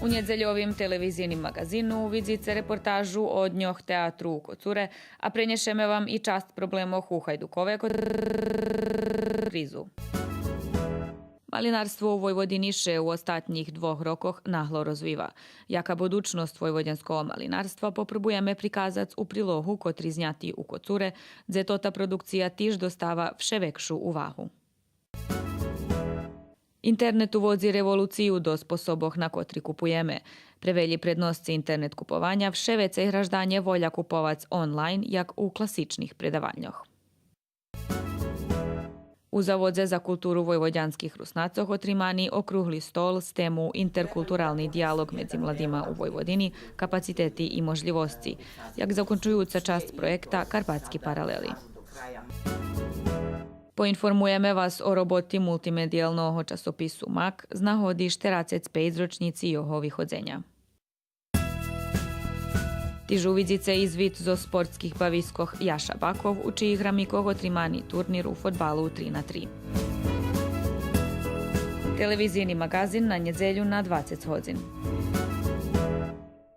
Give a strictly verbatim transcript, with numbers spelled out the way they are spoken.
У нєдзельовим телевизийним маґазину увидзице репортажу о дньох театру у Коцуре, а пренєшеме вам и часц проблемох у Гайдукове котры ризу. Малинарство у Войводини ше у остатнїх двох рокох нагло розвива. Яка будучносц войводянского малинарства попробуєме приказац у прилогу котри знятий у Коцуре, дзе тота продукция тиж достава вше векшу увагу. Интернет уводзи револуцию до способох на котри купуєме. Пре велї предносци интернет купованя вше вецей гражданє воля куповац онлайн, як у класичних предавальньох. У Заводзе за културу войводянских Руснацох отримани округли стол з тему Интеркултурални диялоґ медзи младима у Войводини, капацитети и можлївосци, як закончуюца часц проєкта Карпатски паралели. Поинформуєме вас о роботи мултимедиялного часопису Мак з нагоди штерацец пейц рочнїци його виходзеня. Тиж увидзице и звит зоз спортских бавискох Яша Баков, у чиїх рамикох отримани турнир у фодбалу три на три. Телевизийни маґазин на нєдзелю на двацец годзин.